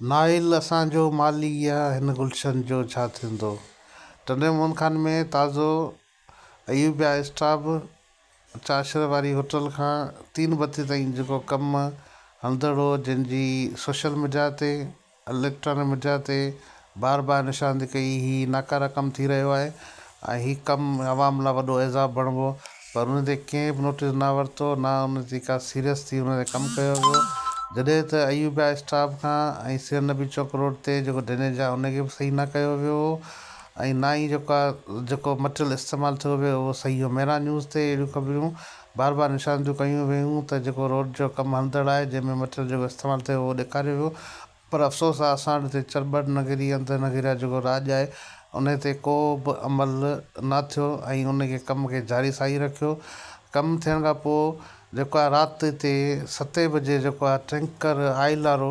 Nile اسان جو مالي آ هن گلشن جو ڇا ٿيندو. ٽنڊي محمد خان ۾ تازو ايوبيا اسٽاپ چاشر واري هوٽل کان تين بتي تائين جيڪو ڪم هلندڙ هو جنهن جي سوشل ميڊيا تي اليڪٽرانڪ ميڊيا تي بار بار نشاندهي ڪئي هي ناڪاره ڪم ٿي رهيو آهي ۽ هي ڪم عوام لاء وڏو عذاب بڻبو پر ان تي ڪنهن به نوٽيس نه ورتو نه ان تي ڪا سيريس ٿي ان تي ڪم ڪيو ويو جڏهن ته ايوبيا اسٽاپ کان ۽ سير نبي چوڪ روڊ تي جيڪو ڊرينيج آهي ان کي به صحيح نه ڪيو ويو هو ۽ نه ئي جيڪو آهي جيڪو مٽيريل استعمال ٿيو ويو اهو صحيح هو مهراڻ نيوز تي اهڙيون خبرون بار بار نشاندهيون ڪيون ويون ته جيڪو روڊ جو ڪم هلندڙ آهي جنهن ۾ مٽيريل جيڪو استعمال ٿيو اهو ڏيکاريو ويو پر افسوس آ اسان وٽ هتي چرٻٽ نگري انڌ نگري جا جيڪو راڄ آهي ان تي ڪو به عمل نه ٿيو ۽ ان کي ڪم کي جاري ساري رکيو ڪم ٿيڻ کان پوء جيڪو آ رات هتي ستين بجي جيڪو آ ٽينڪر آئل وارو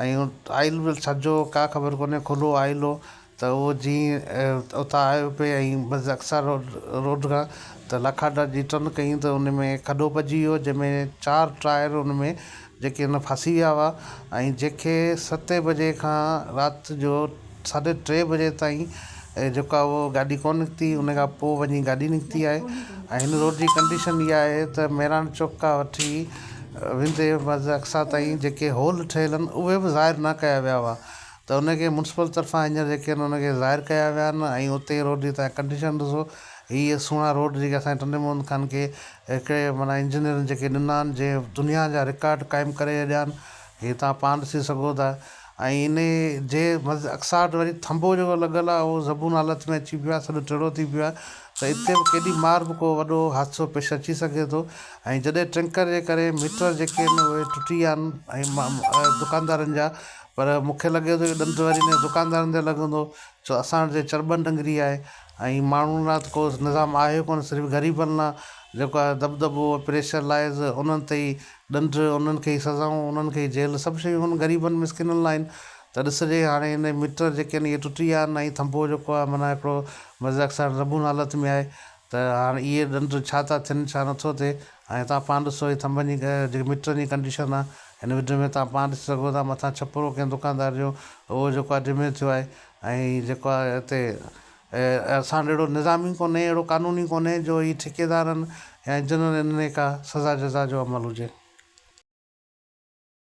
۽ آئل به ڇا جو ڪا خبر ڪونهي کلو آئل هو ته اهو جيئن اتان آيو پئي ۽ بس اقصيٰ روڊ روڊ کان ته لاکاٽا جي ٽرن ڪئي ته ان ۾ کڏو پئجي ويو جنهن ۾ چار ٽائر ان ۾ جيڪي ان ڦاسي ويا هئا ۽ جنهن کي ستين بجي کان رات جو ساڍي ٽي بجي تائين جيڪو آهي اهو گاڏي ڪونه نڪتي ان کان پوء وڃي گاڏي نڪتي آهي ۽ هن روڊ جي ڪنڊيشن اها آهي ته مهراڻ چوڪ کان وٺي ويندي بس اقصيٰ تائين جيڪي هول ٺهيل آهن اهي به ظاهر نه ڪيا ويا هئا ته ان کي ميونسپل طرفان هينئر جيڪي آهن ان کي ظاهر ڪيا ويا آهن ۽ اتي روڊ جي تان ڪنڊيشن ڏسو هي سهڻا روڊ جيڪي اسان جي ٽنڊي محمد خان کي هڪڙي معنيٰ انجنيئرن جيڪي ڏنا آهن جنهن دنيا جا رڪارڊ قائم ڪري ڇڏيا آهن هي تان پاڻ ڏسي سگهو ٿا ۽ ان جي اڪساٽ وري ٿنڀو جيڪو لڳل آهي اهو زبون حالت ۾ اچي پيو آهي سڄو ٽيڙو ٿي پيو آهي ته اتي به ڪيڏي مار به ڪو وڏو حادثو پيش اچي سگهي ٿو ۽ جڏهن ٽينڪر جي ڪري ميٽر جيڪي آهن اهي ٽٽي ويا آهن ۽ دڪاندارن جا پر مون کي لڳي ٿو اهو ڏنڊ وري انهن دڪاندارن تي لڳندو ڇو اسان وٽ هتي چرٻن ڊنگري آهي ۽ ماڻهن لاء ته ڪو نظام آهي ڪونه صرف غريبن لاء جيڪو آهي دٻدٻو پريشر لائز انهن تي ئي ڏنڊ انهن کي ئي سزائون انهن کي ئي جيل سڀ شيون انهن غريبن مسڪينن لاء آهن ته ڏسجي هاڻي ان ميٽر جيڪي آهن اهي ٽٽي ويا آهن ۽ ٿنڀو جيڪو آهي معنيٰ هڪڙو مذاق سان زبون حالت ۾ آهي ته هاڻي اهي ڏنڊ ڇا ٿا ٿين ڇا نٿو ٿئي ۽ توهان پاڻ ڏسو هي ٿنڀن جي جيڪي ميٽرن جي ڪنڊيشن آهي هن وڊيو ۾ توهان پاڻ ڏسي سگهو ٿا مٿان ڇپرو ڪنهن دڪاندار جو اهو جيڪو آهي ڊيميج ٿيو آهي ۽ جيڪو آهي هتي اسان وٽ اهڙو نظام ئي ڪونهي اهڙو قانون ئي ڪونهي جو هي ٺيڪيدارن يا انجنيئرن ۾ ڪا سزا جزا جو عمل هجي.